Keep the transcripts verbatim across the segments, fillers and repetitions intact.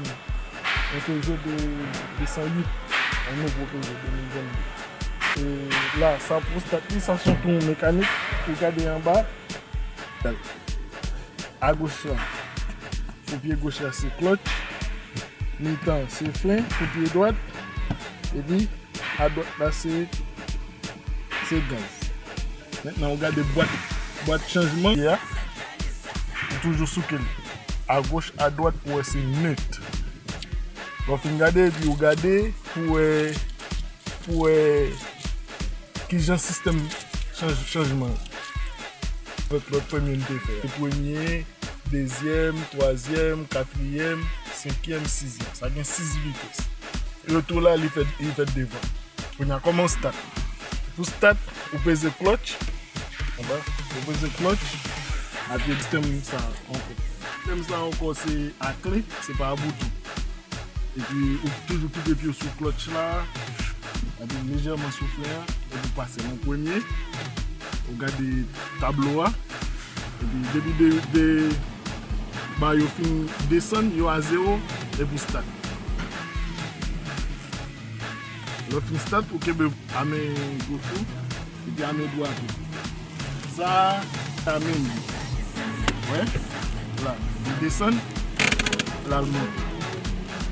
Yon Peugeot de, de san uit, yon nouvo Peugeot de mil vennde. E la, sa pou stat li, sa se yon tou mekanik, ou gade anba, agoch la, pou pye goch la se klòtch, mitan se fren pou pye dwat, epi adwat la se, se gaz. Mentnan ou gade bwat, bwat chanjman, ya, ou toujou souke l. Agoch, adwat, ou wè se net. Lè w fin gade, epi ou gade pou wè, pou wè kijan sistèm chanj, chanjman. Lòt, lòt premye m te fè. Se premye, dezyèm, twazyèm, katriyèm, senkyèm, sizyèm. Sa gen sis vitès. Yo tou la, li fèt, li fèt devan. Kounye a, kòman w stat? Pou stat, ou peze klòtch. Anba, ou peze klòtch. Apre sistèm sa ankò. Sistèm sa ankò, se a kle, se pa a bouton. Epi, ou toujou kite pye w sou klòtch la. Epi, lejèman sou fren an. Epi, ou pase nan premye. Ou gade tablo a. Epi, depi de, de ba yo fin desann, yo a zewo, epi w stat. Lè w fin stat, ou kenbe a men goch ou, epi a men dwat ou. Sa, a men li. Wè? La, li desann, la l monte.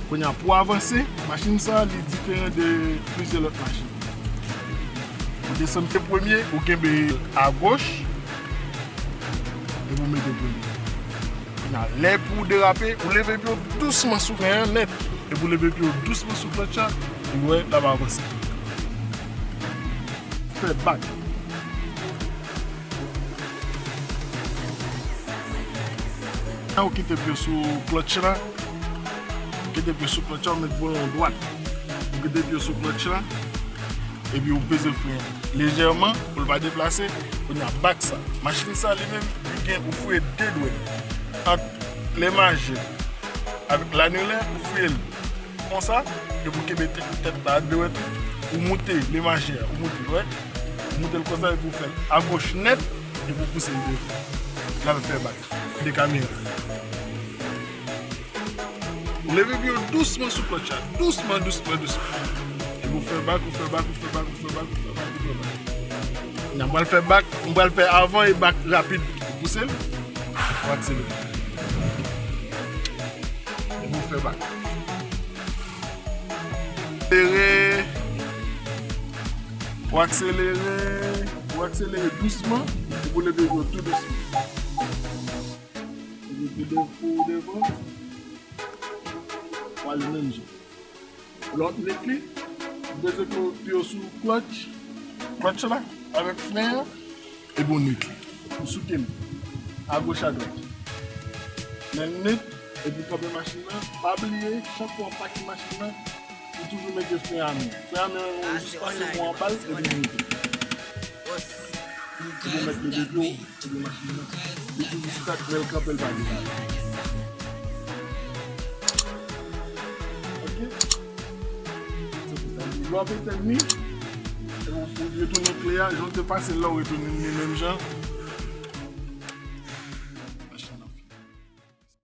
Kounye a, pou avanse, machin sa, li diferan de plizyè lòt machin. Ou desann premye, ou kenbe agoch, epi ou mete premye. Kounye a, lè pou w derape, ou leve pye w dousman sou fren an nèt. Epi ou leve pye w dousman sou klòtch la, epi w wè l ap avanse. Fè bak. Lè ou kite pye w sou klòtch la, ou kite pye w sou klòtch la, ou met volan dwat. Ou kite pye w sou klòtch la, epi ou peze fren an lejèman pou l pa deplase. Kounye a, bak sa. Machin sa li menm, li gen, ou fouye de dwèt ant le majè avèk lanilè, ou fouye l konsa, epi ou kenbe tèt, tèt la a dwèt, ou moute le majè a, ou moute l, wè. Ou moute l konsa, epi ou fè l agoch nèt, epi ou pouse l devan. L al fè bak. De kamera. Ou leve pye w dousman sou klòtch la. Dousman, dousman, dousman. Epi ou fè bak, ou fè bak, ou fè bak, ou fè bak, ou fè bak, ou fè bak. Kounye a, m pral fè bak, m pral fè avan e bak rapid. Ou pouse l, ou akselere. Epi ou fè bak. Sere. Ou akselere. Ou akselere dousman. Epi ou leve pye w tou dousman. Ou mete do pou devan. Ou ale menm jan. Lè w ap met li, ou peze pye w sou klòtch, klòtch la, avèk fren an, epi w met li. Ou souke l, agoch, adwat. Men l net, epi w kanpe machin nan, pa bliye, chak fwa w pake machin nan, ou toujou mete fren a men. Fren a men an, ou jis pase men w anba l, epi w moute. Ou mèt leve pye w, ou gen machin nan. Li toujou stat, lè l kanpe, l pa devan. Ok? Se pou sa. Lè w ap etenn li, ou, ou retounen kle a, jan w te pase l la, ou retounen li menm jan.